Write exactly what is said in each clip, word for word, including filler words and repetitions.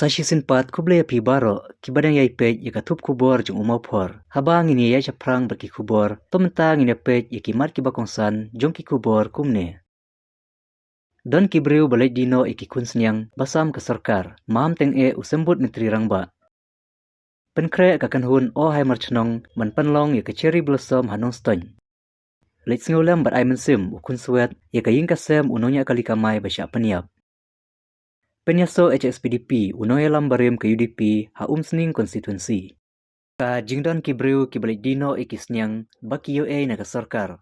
Ta shisien pat khublei ïa phi baroh kiba dang ïai peit ïa ka thup khubor jong U Mawphor. Haba ngin ïa ïaid shaphrang bad ki khubor, to mynta ngin ïa peit ïa ki mat kiba kongsan jong ki khubor kumne. Don ki briew ba leit die noh ïa ki khun sniang ba sam ka sorkar, maham tyngeh u symbud myntri rangbah. Pynkhreh ka kynhun O Hai Marchnong ban pynlong ïa ka Cherry Blossom ha Nongstoiñ. Leit sngewlem bad ai mynsiem u khun swet ïa ka ïing ka sem u nongñiah kali kamai ba shah pynïap. Pynïasoh H S P D P u nongïalam barim ka U D P ha Umsning constituency. Ka jingdon ki briew kiba leit die noh ïa ki sniang ba ki ïoh ei na ka sorkar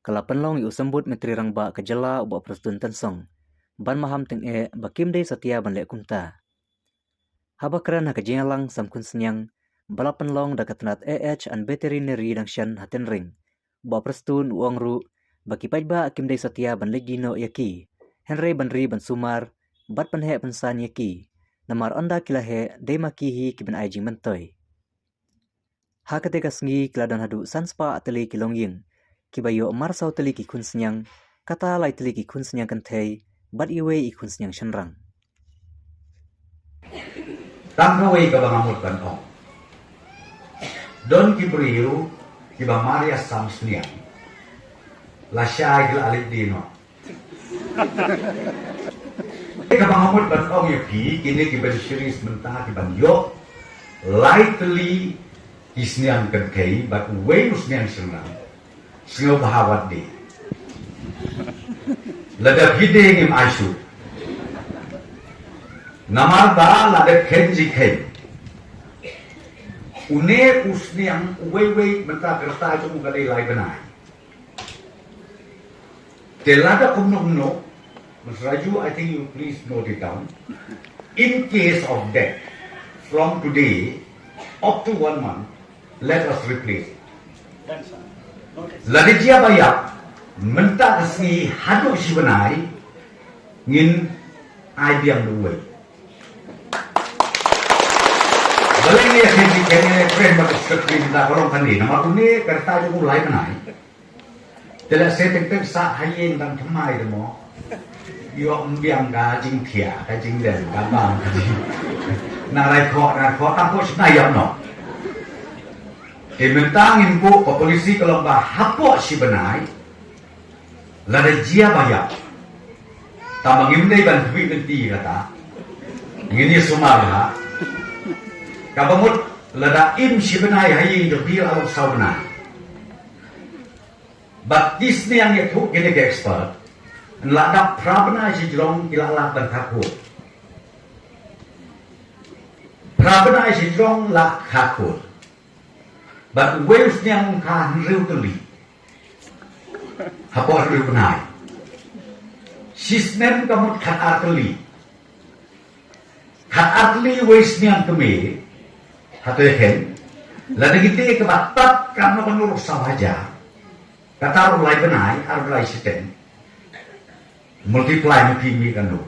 ka la pynlong ïa u symbud myntri rangbah ka jylla u Bah Prestone Tynsong ban maham tyngeh ba kim dei satia ban leh kumta. Haba kren ha ka jingïalang sam khun sniang ba la pynlong da ka tnat A H and Veterinary dang shen ha Tynring, Bah Prestone u ong ruh ba ki paidbah kim dei satia ban leit die noh ïa ki, hynrei ban ri ban sumar bad pynheh pynsan ïa ki, namar ynda ki la heh dei ma ki hi ki ban ai jingmyntoi. Ha katei ka sngi ki la don haduh san spah tylli ki longïing, kiba ïoh mar saw tylli ki khun sniang, kata lai tylli ki khun sniang kynthei bad iwei i khun sniang shynrang. Tang kawei kaba nga mut ban ong. Don ki briew kiba mar ïa sam sniang, lashai ki la leit die noh. Kaba nga mut ban ong ïa phi, kine ki beneficiaries mynta ki ban ïoh lai tylli ki sniang kynthei bad uwei u sniang shynrang, sngewbha wat die. Lada phi die ngim ai shuh. Namar ba la dep kheiñ jingkheiñ. Une u sniang uwei uwei mynta ka rta jong u ka dei lai bnai. Te lada kumno kumno, Mister Raju, I think you please note it down. In case of death, from today up to one month, let us replace it. Lada jia ba ïap, mynta ka sngi haduh shi bnai, ngin ai biang da uwei. Balei ngi ïa kren, ngi kren, ngi kren ba ka script mynta ka long kane, namar une ka rta jong u lai bnai. Te lehse teng teng sah ha ïing dang thymmai te mo. Ïoh ym biang ka jingthiah, ka jingdem, ka bam, ka jing. Na rai khoh, na rai khoh, tang khoh shi bnai ïap noh. Te mynta ngin buh ka policy ka long ba hapoh shi bnai, lada jia ba ïap. Tang ba ngim dei ban khmih lynti kata. Ngin ïa sumar ha. Kaba mut lada im shi bnai ha ïing jong phi la long saw bnai. Bad ki sniang ïathuh kine ki expert, la dap phra bnai shi jrong ki la lah ban kha khuid. Phra bnai shi jrong la kha khuid. Bad uwei u sniang kha hynriew tylli. Hapoh hynriew bnai. Shisnem ka mut khat ar tylli. Khat ar tylli uwei sniang kmie. Hato ïa kheiñ. Lada kite kaba tad katno katno ruh saw hajar. Kata ruh lai bnai, ar bnai shiteng. Multiply ma phi mih katno.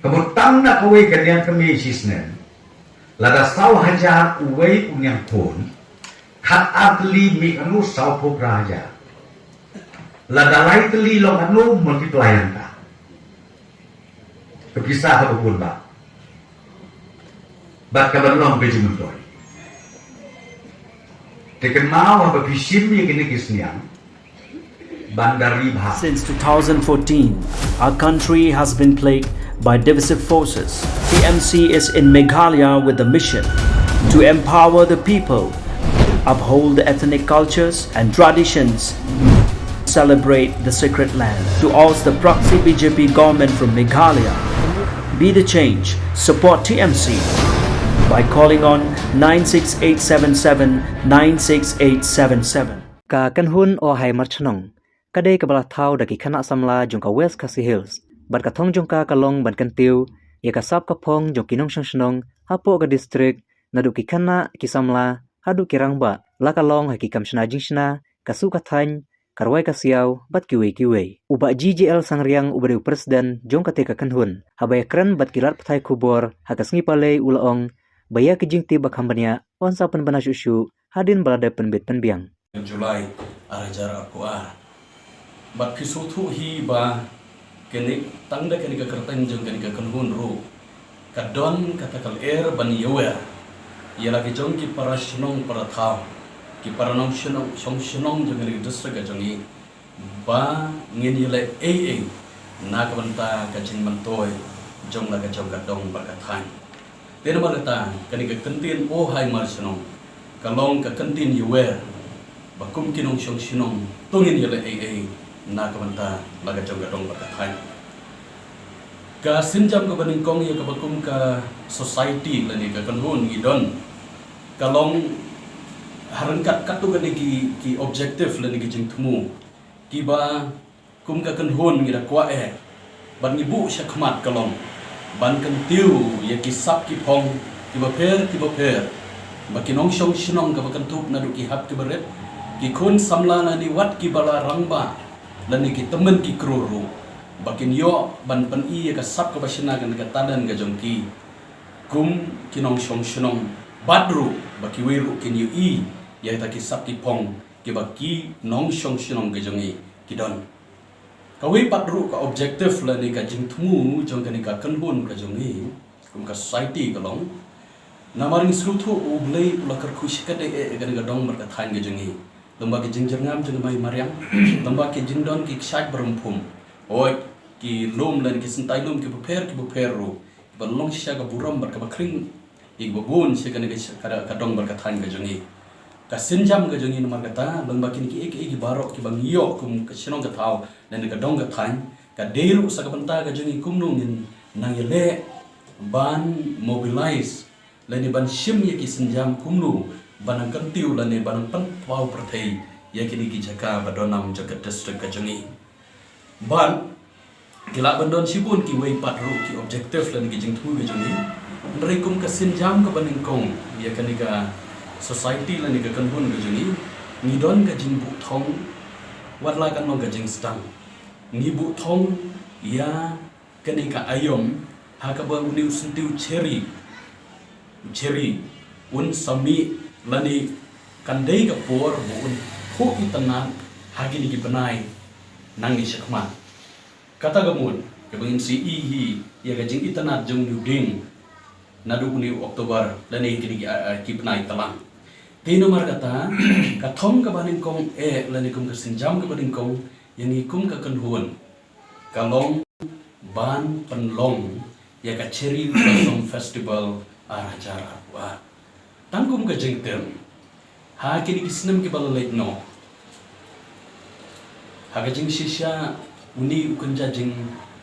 Ka mut tang na kawei ka niang kmie shisnem. Lada saw hajar uwei u niang khun. Khat ar tylli mih katno, saw phew phra hajar. Lada lai tylli long katno, multiply hangta. Ka pisa kaba bun bah. Bad ka ban long ka jingmyntoi. Te kynmaw haba phi shim ïa kine ki sniang, ban da ri bha. Since two thousand fourteen, our country has been plagued by divisive forces. T M C is in Meghalaya with the mission to empower the people, uphold the ethnic cultures and traditions, celebrate the sacred land. To oust the proxy B J P government from Meghalaya, be the change, support T M C by calling on nine six eight seven seven nine six eight seven seven. Ka kynhun O Hai Marchnong ka dei kaba la thaw da ki khynnah samla jong ka West Khasi Hills, bad ka thong jong ka ka long ban kyntiew ïa ka sap ka phong jong ki nongshong shnong hapoh ka district, naduh ki khynnah, ki samla haduh ki rangbah, la ka long ha ki kam shna jingshna, ka suh ka thaiñ, ka rwai ka siaw bad kiwei kiwei. U Bah G J L Sangriang uba dei u president jong katei ka kynhun, haba ïakren bad ki lad pathai khubor ha ka sngi Palei u la ong ba ïa ki jingtip ba kham bniah yn sa pynbna shuh shuh hadien ba la dep pynbit pynbiang. July ar hajar arphew ar. Bad phi sngewthuh hi ba kane, tang da kane ka kyrteng jong kane ka kynhun ruh Ka don kata ka lyer ban ïawer ïa la ki jong ki para shnong para thaw, ki para nongshong shnong jong ka district ka jong i, ba ngin ïaleh ei ei na ka bynta ka jingmyntoi jong la ka jong ka dong bad ka thaiñ. Te namar kata kane ka kyntien O Hai Mar Shnong ka long ka kyntien ïawer ba kum ki nongshong shnong to ngin ïaleh ei ei na ka bynta la ka jong ka dong bad ka thaiñ. Ka sienjam kaba nyngkong ïa kaba kum ka society lane ka kynhun ngi don ka long ha ryngkat katto katne ki, ki objective lane ki jingthmu kiba kum ka kynhun ngi da kwah eh bad ngi buh shakhmat ka long ban kyntiew ïa ki sap ki phong kiba pher kiba pher ba ki nongshong shnong kaba kynthup naduh ki hap kiba rit, ki khun samla lane wat kiba la rangbah lane ki tymmen ki kro ruh ba kin ïoh ban pyni ïa ka sap kaba shna kane ka talent ka jong ki kum ki nongshong shnong bad ruh ba kiwei ruh kin ïohi ïa kita ki sap ki phong kiba ki nongshong shnong ka jong i ki don. Kawei pat ruh ka objective lane ka jingthmu jong kane ka kynhun ka jong i kum ka society ka long namar ngi sngewthuh U Blei u la kyrkhu shikatdei eh ïa kane ka dong bad ka thaiñ ka jong i. Lyngba ki jingjyrngam jong ka Mai Mariang, lyngba ki jingdon ki kshaid ba rymphum, hooid ki lum lane ki syntai lum kiba pher kiba pher ruh kiba long shisha ka burom bad kaba khring ïa kiba bun sha kane ka, ka, ka dong bad ka thaiñ ka jong i. Ka sienjam ka jong i namar kata lyngba kine kiei kiei ki baroh kiba ngi ïoh kum ka shnong ka thaw lane ka dong ka thaiñ, ka dei ruh sa ka bynta ka jong i kumno ngin nang ïaleh ban mobilize lane ban shim ïa ki sienjam kumno ban nang kyntiew lane ban nang pynpaw pyrthei ïa kine ki jaka ba don nam jong ka district ka jong i. Bad ki lah ban don shibun kiwei pat ruh ki objective lane ki jingthmu ka jong i. Hynrei kum ka sienjam kaba nyngkong ïa kane ka society lane ka kynhun ka jong i, ngi don ka jingbuh thong wat la kan long ka jingsdang. Ngi buh thong ïa kane ka aïom ha kaba une u syntiew Cherry, Cherry un sa mih lane kan dei ka por ba un phuh itynnad ha kine ki bnai nangne shakhmat. Kata ka mut kaba ngin sa ïohi ïa ka jingitynnad jong une u dieng naduh une u October lane kine ki, ah, ah, ki bnai tlang. Te namar kata ka thong kaba nyngkong eh lane kum ka sienjam kaba nyngkong ïa ngi kum ka kynhun ka long ban pynlong ïa ka Cherry Blossom Festival ar hajar arphew ar. Tang kum ka jingtem ha kine ki snem kiba la leit noh, ha ka jingshisha une u kynja jing,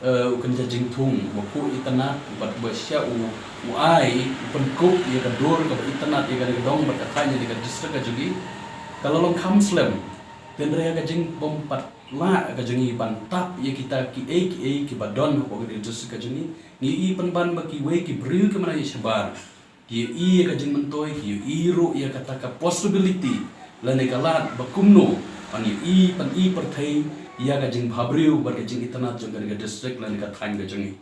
eh, u kynja jingthung ba phuh itynnad bad ba shisha u, u ai u pynkup ïa ka dur kaba itynnad ïa kane ka dong bad ka thaiñ ïa ka district ka jong i ka la long kham slem. Hynrei ha ka jingbym pat lah ka jong i ban tap ïa kita kiei kiei kiba don hapoh ka district ka jong i, ngi i pynban ba kiwei ki briew ki mane shabar ki ïohi ïa ka jingmyntoi, ki ïohi ruh ïa kata ka possibility lane ka lad ba kumno ban ïohi, ban i pyrthei ïa ka jingbhabriew bad ka jingitynnad jong kane ka district lane ka thaiñ ka jong i.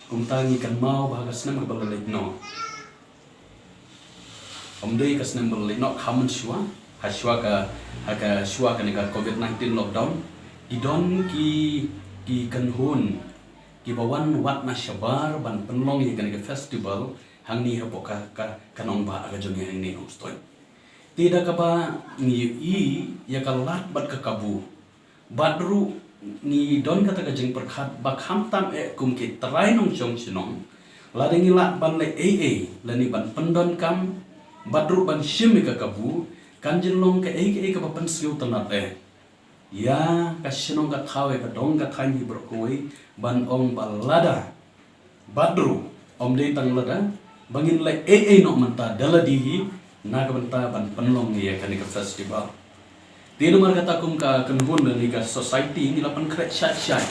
Kumta ngi kynmaw ba ha ka snem kaba la leit noh, ym dei ka snem ba la leit noh, kha mynshuwa, ha shuwa ka, ha ka shuwa kane ka covid nineteen lockdown, ki don ki, ki kynhun kiba wan wad na shabar ban pynlong ïa kane ka festival hangne hapoh ka, ka, ka nongbah ka jong ngi hangne Nongstoiñ. Te da kaba ngi ïohi ïa ka lad bad ka kabu, bad ruh ngi don kata ka jingpyrkhat ba khamtam eh kum ki trai nongshong shnong, lada ngi lah ban leh ei ei lane ban pyndonkam bad ruh ban shim ïa ka kabu, kan jin long kaei kaei kaba pynsngewtynnad eh ïa ka shnong ka thaw, ïa ka dong ka thaiñ hi baroh kawei, ban ong ba lada bad ruh ym dei tang lada ba ngin leh ei ei noh mynta da lade hi na ka bynta ban pynlong ïa kane ka festival. Te namar kata kum ka kynhun lane ka society ngi la pynkhreh shai shai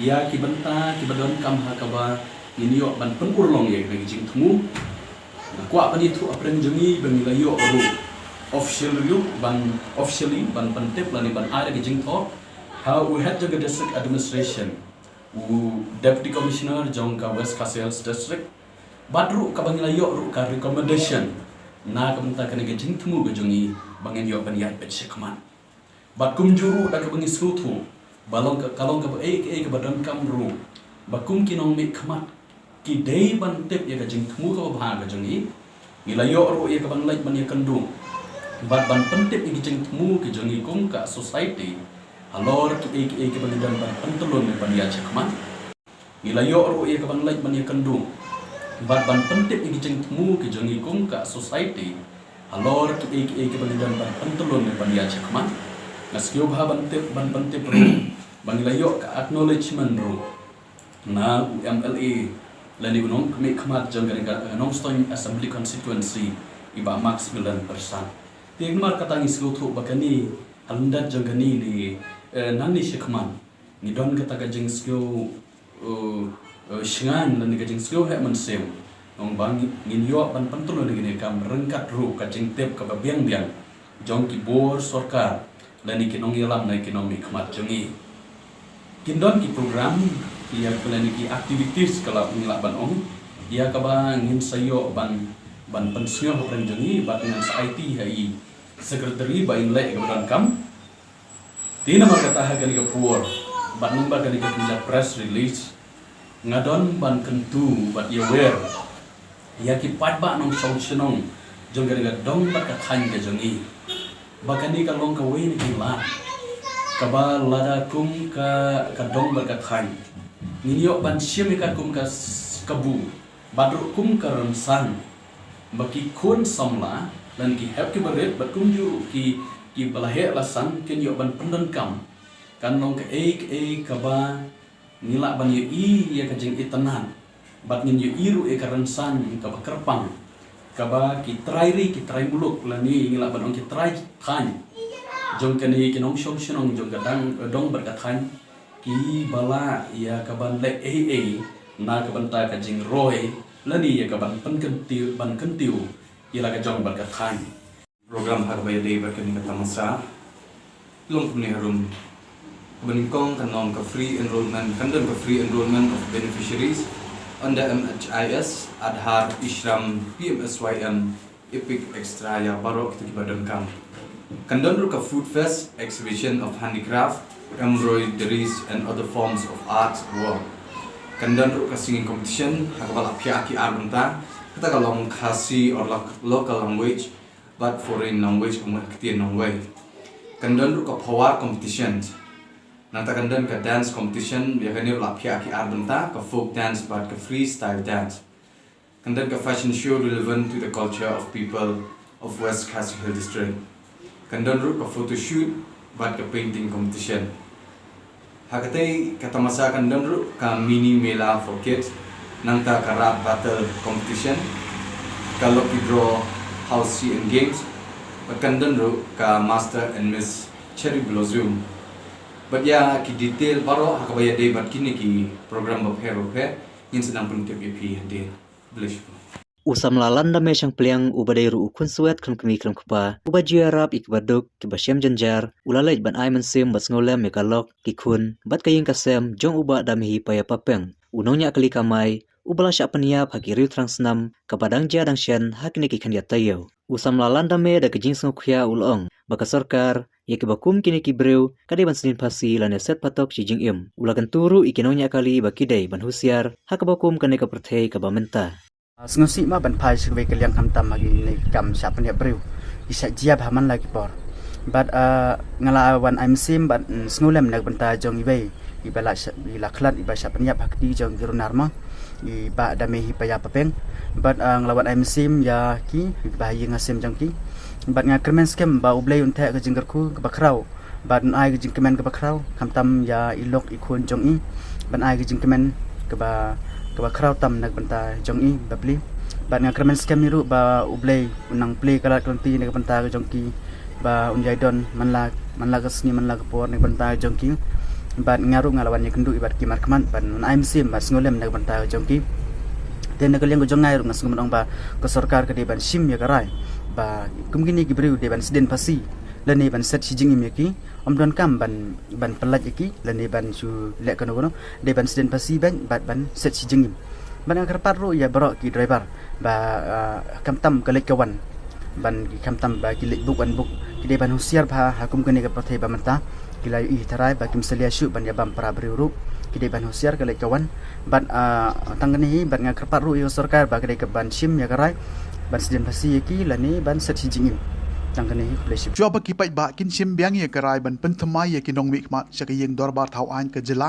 ïa ki bynta kiba donkam ha kaba ngin ïoh ban pynurlong ïa kane ka jingthmu. Nga kwah ban ïathuh ha pdeng jong ngi ba ngi la ïoh ruh officially ruh ban, officially ban pyntip lane ban ai da ka jingthoh ha u head jong ka district administration, u Deputy Commissioner jong ka West Khasi Hills District, bad ruh kaba ngi la ïoh ruh ka recommendation na ka bynta kane ka jingthmu ka jong ngi ba ngin ïoh ban ïaid beit shakhmat. Bad kumjuh ruh da kaba ngi sngewthuh ba long ka, ka long kaba ei kaei kaba donkam ruh ba kum ki nongmihkhmat Ki dei ban tip ïa ka jingthmu kaba bha ka jong ngi. Ngi la ïoh ruh ïa ka ban leit ban ïakynduh bad ban pyntip ïa ki jingthmu ki jong ngi kum ka society halor kiei kiei kiba ngi don ban pyntlun ne ban ïa shakhmat. Ngi la ïoh ruh ïa ka ban leit ban ïakynduh bad ban pyntip ïa ki jingthmu ki jong ngi kum ka society halor kiei kiei kiba ngi don ban pyntlun ne ban ïa shakhmat. Nga sngewbha ban tip, ban pyntip ruh ba ngi la ïoh ka acknowledgement ruh na u M L A lane u nongmihkhmat jong ka Nongstoiñ Assembly Constituency, i Bah Maximilian Pyrsad. Te namar kata ngi sngewthuh ba kane, ha lyndet jong kane ne, eh, nangne shakhmat ngi don kata ka jingsngew, eh, eh, shngaiñ lane ka jingsngew heh mynsiem. Nong ba ngi, ngin ïoh ban pyntlun ïa kane ka kam ryngkat ruh ka jingtip kaba biang biang jong ki bor sorkar lane ki nongïalam ne ki nongmihkhmat jong ngi. Kin don ki program, ïa ki lane ki activities ka la ngi lah ban ong, ïa kaba ngin sa ïoh ban, ban pynsngew ha pdeng jong ngi bad ngan sa aiti ha i secretary ba in leh ïa kaba donkam. Te namar kata ha kane ka por bad namar kane ka kynja press release, nga don ban kyntu bad ïawer ïa ki paidbah nongshong shnong jong kane ka dong bad ka thaiñ ka jong ngi ba kane ka long kawei na ki lad kaba lada kum ka, ka dong bad ka thaiñ ngin ïoh ban shim ïa ka kum ka s-, kabu bad ruh kum ka rynsan ba ki khun samla lane ki hep ki barit bad kumjuh ruh ki, kiba la heh la san kin ïoh ban pyndonkam. Kan long kaei kaei kaba ngi lah ban ïohi ïa ka jingitynnad bad ngin ïohi ruh ïa ka rynsan kaba kyrpang kaba ki trai ri ki trai muluk lane ngi lah ban ong ki trai thaiñ jong kane ki nongshong shnong jong ka dang, dong bad ka thaiñ kiba lah ïa ka ban leh ei ei na ka bynta ka jingroi lane ïa ka ban pynkyntiew, ban kyntiew ïa la ka jong bad ka thaiñ. Program ha kaba ïadei bad kane ka tamasa long kumne harum. Kaba nyngkong kan long ka free enrollment, kan don ka free enrollment of beneficiaries under M H I S, Aadhaar, e-Shram, P M S Y M, EPIC extra ïa baroh kita kiba donkam. Kan don ruh ka food fest, exhibition of handicraft, embroideries and other forms of arts work. Kan don ruh ka singing competition ha kaba la phiah ki ar bynta, kata ka long Khasi or lo-, local language bad foreign language, kum ka ktien nongwei. Kan don ruh ka phowa competition. Nangta kan don ka dance competition, ïa kane ruh la phiah ki ar bynta, ka folk dance bad ka freestyle dance. Kan don ka fashion show relevant to the culture of people of West Khasi Hills District. Kan don ruh ka photo shoot bad ka painting competition. Ha katei ka tamasa kan don ruh ka mini mela for kids, nangta ka rap battle competition, ka lucky draw house C N games, bad kan don ruh ka master and miss cherry blossom. Bad ïa ki detail baroh ha kaba ïadei bad kine ki program bapher bapher ngin sa nang pyntip ïa phi hadien. U samla Landame Shangpliang uba dei ruh u khun swet khlem kmie khlem kpa uba ju ïarap ïa kiba duk kiba shem jynjar, u la leit ban ai mynsiem bad sngewlem ïa ka lok, ki khun bad ka ïing ka sem jong u Bah Damehi Paya Papeng, u nongñiah kali kamai uba la shah pynïap ha ki riew thrang snam kaba dang jia dang shen ha kine ki khyndiat taïew. U samla Landame da ka jingsngewkhia u la ong ba ka sorkar ïa kiba kum kine ki briew ka dei ban sdien phasi lane set patok shi jingim. U la kyntu ruh ïa ki nongñiah kali ba ki dei ban husiar ha kaba kum kane ka pyrthei kaba mynta. Sngewsih ma ban phai sha kawei ka liang khamtam ha kine ki kam shah pynïap briew, ki shah jia bha man la ki por. Bad, ah, nga la wan ai mynsiem bad, mm, sngewlem na ka bynta jong iwei iba la shah, i la khlad, iba shah pynïap ha kti jong ki runar ma, i Bah Damehi Paya Papeng. Bad, ah, nga la wan ai mynsiem ïa ki, iba ha ïing ha sem jong ki. Bad nga kyrmen skhem ba U Blei un theh ka jingkyrkhu kaba khraw bad un ai ka jingkmen kaba khraw khamtam ïa i lok i khun jong i, ban ai ka jingkmen kaba, kaba khraw tam na ka bynta jong i bapli. Bad nga kyrmen skhem ïa ruh ba U Blei un nang plie ka lad ka lynti na ka bynta ka jong ki, ba un ïai don man la, man la ka sngi man la ka por na ka bynta jong ki. Bad nga ruh nga la wan ïakynduh bad ki markhmat ban wan ai mynsiem bad sngewlem na ka bynta jong ki. Te na ka liang ka jong nga ruh nga sngewmut ong ba ka sorkar ka dei ban shim ïa ka rai ba kum kine ki briew dei ban sdien phasi lane ban set shi jingim ïa ki. Ym donkam ban, ban pyllait ïa ki lane ban shu leh kano kano, dei ban sdien phasi bad, bad ban set shi jingim. Bad nga kyrpad ruh ïa baroh ki driver ba, ah, khamtam ka leit ka wan, ban ki khamtam ba ki leit buk wan buk, ki dei ban husiar bha ha kum kane ka pyrthei ba mynta. Ki la ïohi tharai ba kim salia shuh ban ïa bam para briew ruh. Ki dei ban husiar ka leit ka wan bad, ah, tang kane hi bad nga kyrpad ruh ïa u sorkar ba ka dei ka ban shim ïa ka rai ban sdien phasi ïa ki lane ban set shi jingim. Tang kane hi, khublei shibun. Shuwa ba ki paidbah kin shim biang ïa ka rai ban pynthymmai ïa ki nongmihkhmat sha ka ïing dorbar thaw aiñ ka jylla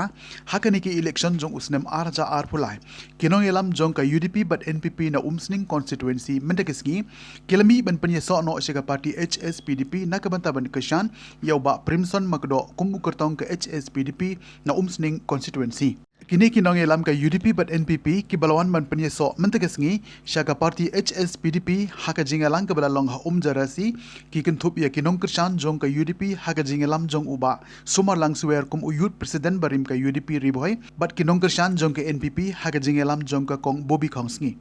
ha kane ka election jong u snem ar hajar arphew lai, ki nongïalam jong ka U D P bad N P P na Umsning constituency mynta ka sngi ki la mih ban pynïasoh noh sha ka party H S P D P na ka bynta ban kyrshan ïa u Bah Primson Makdoh kum u kyrtong ka H S P D P na Umsning constituency. Kine ki nongïalam ka U D P bad N P P kiba la wan ban pynïasoh mynta ka sngi sha ka party H S P D P ha ka jingïalang kaba la long ha Umjarasi, ki kynthup ïa ki nongkyrshan jong ka U D P ha ka jingïalam jong u Bah Sumarlang Suer kum u Youth President barim ka U D P Ri Bhoi bad ki nongkyrshan jong ka N P P ha ka jingïalam jong ka Kong Bobby Khongsngi.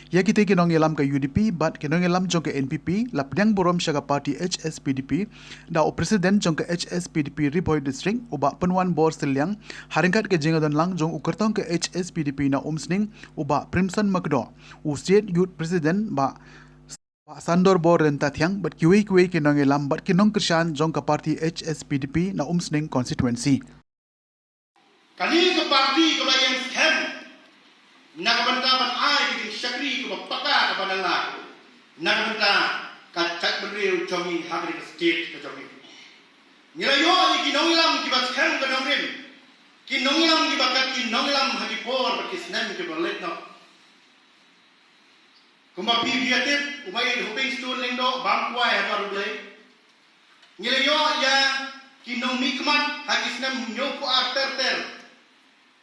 Ïa kitei ki nongïalam ka U D P bad ki nongïalam jong ka N P P la pdiang burom sha ka party H S P D P da u President jong ka H S P D P Ri Bhoi District, u Bah Pynwanbor Sylliang, ha ryngkat ka jingdonlang jong u kyrtong ka H S P D P na Umsning, u Bah Primson Makdoh, u State Youth President, Bah, Bah Sandorbor Ryntathiang bad kiwei kiwei ki nongïalam bad ki nongkyrshan jong ka party H S P D P na Umsning constituency. Kane ka party kaba ïeng skhem na ka bynta ban ai ka jingshakri kaba paka kaba nang na ka bynta ka jaitbynriew jong ngi ha kane ka state ka jong ngi. Ngi la ïoh ïa ki nongïalam kiba skhem ka nongrim, ki nongïalam kiba kat ki nongïalam ha ki por bad ki snem kiba leit noh. Kumba phi phi ïa tip, u Bah Hoping Stone Lyngdoh, bam kwai ha ka U Blei. Ngi la ïoh ïa ki nongmihkhmat ha ki snem hynñiewphew ar ter ter.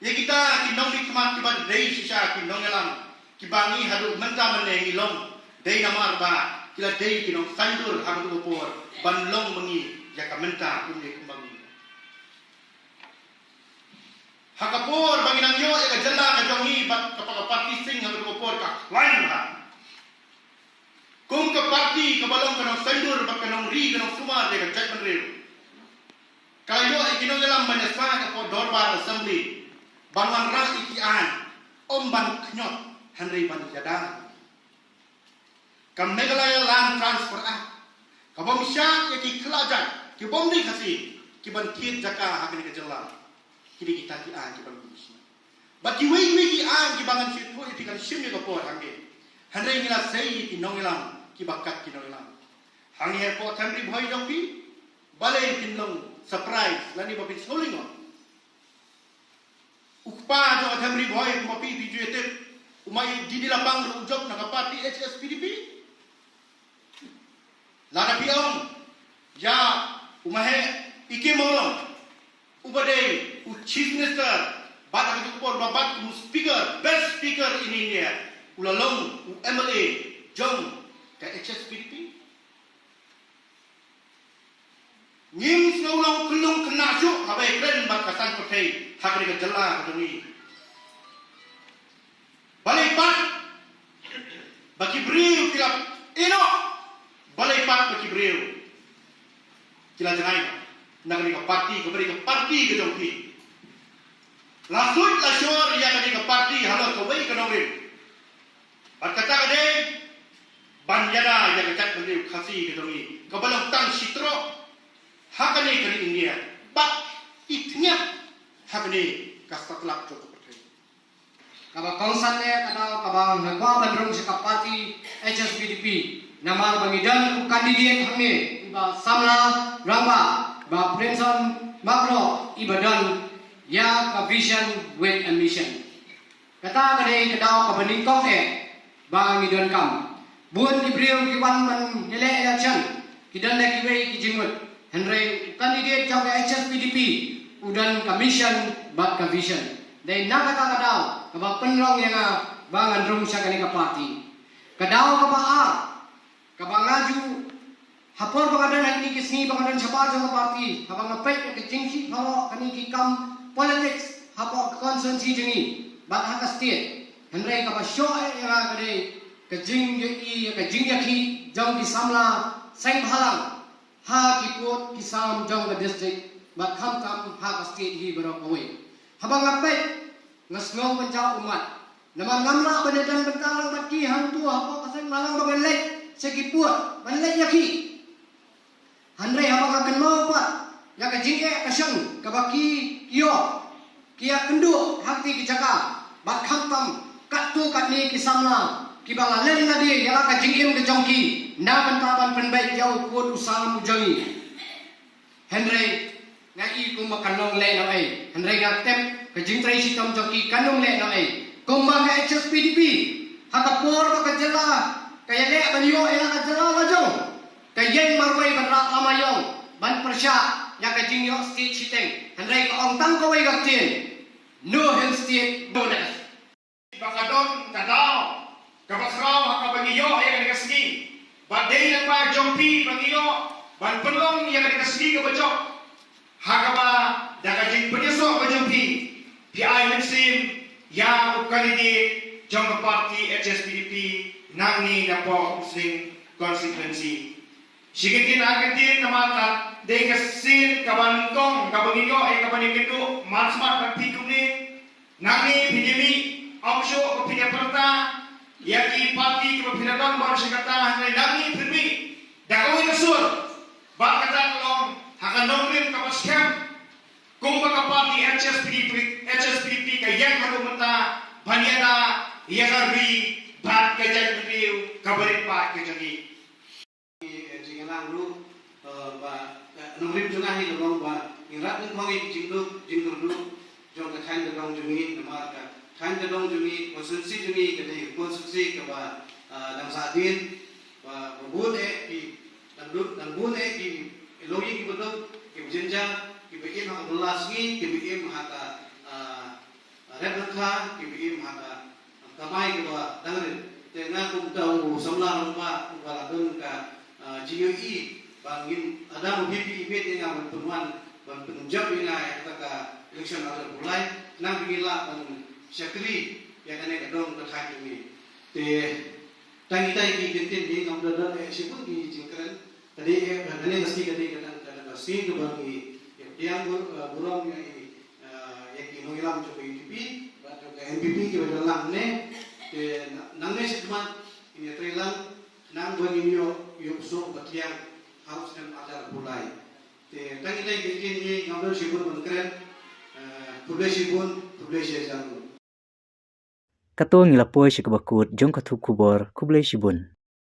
Ïa kita ki nongmihkhmat kiba dei shisha ki nongïalam kiba ngi haduh mynta mynne ngi long, dei namar ba ki la dei ki nongsaiñdur ha kato ka por ban long ma ngi ïa ka mynta kumne kumba ngi. Ha ka por ba ngi nang ïoh ïa ka jylla ka jong ngi bad ka pa-, ka party Sing ha kato ka por ka khlaiñ bha. Kum ka party kaba long ka nongsaiñdur bad ka nongri ka nongsumar ïa ka jaitbynriew, ka la ïoh ïa ki nongïalam ban ïasaid hapoh dorbar assembly ban wanrah ïa ki aiñ, ym ban khñiot hynrei ban ïada. Ka Meghalaya Land Transfer Act, ka bym shah ïa ki khlajat, ki bym dei Khasi, ki ban thied jaka ha kane ka jylla. Ki dei kita ki aiñ ki ban bishna. Bad kiwei kiwei ki aiñ ki ba ngan shu ïathuh ïa phi kan shim ïa ka por hangne. Hynrei ngi la sei ïa ki nongïalam, ki ba kat ki nongïalam. Hangne hapoh them Ri Bhoi jong phi, balei phin long surprise, lane ba phin sngewlyngngoh. U kpa jong ka them Ri Bhoi, kumba phi phi ju ïa tip, u Maï D D Lapang ruh u jop na ka party H S P D P. Lada phi ong ïa u Maheh E K Mawlong, uba dei u Chief Minister bad ha kajuh ka por ba bat kum u Speaker, best Speaker in India, u la long u M L A jong ka H S P D P. Ngim sngew long khyllung khynnah shuh haba ïakren bad ka saiñ pyrthei ha kane ka jylla ka jong ngi. Balei pat ba ki briew ki la ïehnoh, balei pat ba ki briew ki la jngai na kane ka party, kaba dei ka party ka jong phi. La suit la shor ïa kane ka party halor kawei ka nongrim. Bad kata ka dei ban ïada ïa ka jaitbynriew Khasi ka jong ngi, kaba long tang shi troh ha kane ka ri India bad i thñiat ha kane ka satlak jong ka pyrthei. Kaba kongsan ne ka daw kaba nga kwah ban rung sha ka party H S P D P, namar ba ngi don u candidate hangne, iba samla rangbah, Bah Primson Makdoh, iba don ïa ka vision with a mission. Kata ka dei ka daw kaba nyngkong eh ba ngi donkam. Bun ki briew ki wan ban ïaleh election, ki don da kiwei ki jingmut. Hynrei u candidate jong ka H S P D P u don ka mission bad ka vision. Dei na kata ka daw kaba pynlong ïa nga ba ngan rung sha kane ka party. Ka daw kaba ar, kaba nga ju, ha por ba nga don ha kine ki sngi ba nga don shabar jong ka party, haba nga peit ïa ka jingshim bha kine ki kam politics hapoh ka constituency jong ngi bad ha ka state. Hynrei kaba shoh eh ïa nga ka dei ka jingïohi, ka jingïakhih jong ki samla seng bhalang ha ki pud ki sam jong ka district bad khamtam ha ka state hi baroh kawei. Haba nga peit, nga sngew ban jaw ummat. Namar ngam lah ban ïadon bynta lang bad ki hangto hapoh ka seng bhalang ba ngan leit sha ki pud ban leit ïakhih. Hynrei haba nga kynmaw pat ïa ka jingeh ka shong kaba ki ïoh, ki ïakynduh ha kti ki jaka, bad khamtam katto katne ki samla kiba la leh lade ïa la ka jingim ka jong ki na bynta ban pynbeit ïa u pud u sam u jong ngi. Hynrei nga i kumba kan long lehnohei, hynrei nga tip ka jingtrei shitom jong ki kan long lehnohei. Kumba ka H S P D P ha ka por ba ka jylla ka ïaleh ban ïoh ïa la ka jylla la jong, ka ïeng marwei ban rah lama ïong ban pyrshah ïa ka jingïoh state shiteng, hynrei ka ong tang kawei ka ktien: No Hill State, no rest. Ba ka don ka daw kaba khraw ha kaba ngi ïoh ïa kane ka sngi. Ba dei lyngba jong phi ba ngi ïoh ban pynlong ïa kane ka sngi kaba jop, ha kaba da ka jingpynïasoh ka jong phi, phi ai mynsiem ïa u candidate jong ka party H S P D P nangne na Umsning constituency. Shi kyntien ar kyntien namar ka dei ka sien kaba nyngkong kaba ngi ïoh ïa kaba ngi kynduh man smat bad phi kumne. Nangne phin ïa mih, ym shuh ba phin ïa pyrta ïa ki party kiba phi la don bad shi katta, hynrei nangne phin mih da kawei ka sur bad kata ka long ha ka nongrim kaba skhem. Kumba ka party H S P D P, H S P D P ka ïeng haduh mynta ban ïada ïa ka ri bad ka jaitbynriew kaba rit paid ka jong ngi. Ki, eh, jingïalang ruh, eh, ba, eh, nongrim jong nga hi ka long ba ngin rat nyngkong ïa ki jingduk jingkyrduh jong ka thaiñ ka dong jong ngi, namar ka thaiñ ka dong jong ngi, constituency jong ngi ka dei constituency kaba, eh, dang sahdien, ba, ba bun eh ki, dang bun, dang bun eh ki longïing kiba duk, kiba jynjar, kiba im ha ka bylla sngi, kiba im ha ka, eh, rep ryngkha, kiba im ha ka kamai kaba dang rit. Te nga kum uta u samla rangbah uba la don ka, ah, jingïohi ba ngin, lada ma phi phi ïa mih ïa nga ban pynwan, ban pynjop ïa nga ïa kata ka election ar hajar arphew lai, nang phi ngi lah ban shakri ïa kane ka dong ka thaiñ jong ngi. Te tang kita ki kyntien hi, ngam da don eh shibun ki jingkren. Ka dei, eh, kane ka sngi ka dei ka dang, ka dang ka sngi kaba ngi ïa pdiang bur-, eh, burom ïa i, eh, ïa ki nongïalam jong ka U D P bad jong ka N P P kiba ïalang ne. Te na-, nangne shakhmat ngin ïa trei lang, nang ba ngin ïoh, ïoh suk ba tliang ha u snem ar hajar arphew lai. Te tang ita i kyntien hi, ngam don shibun ban kren. Eh, khublei shibun, khublei shihajar nguh. Kato ngi la poi sha kaba kut jong ka thup khubor, khublei shibun.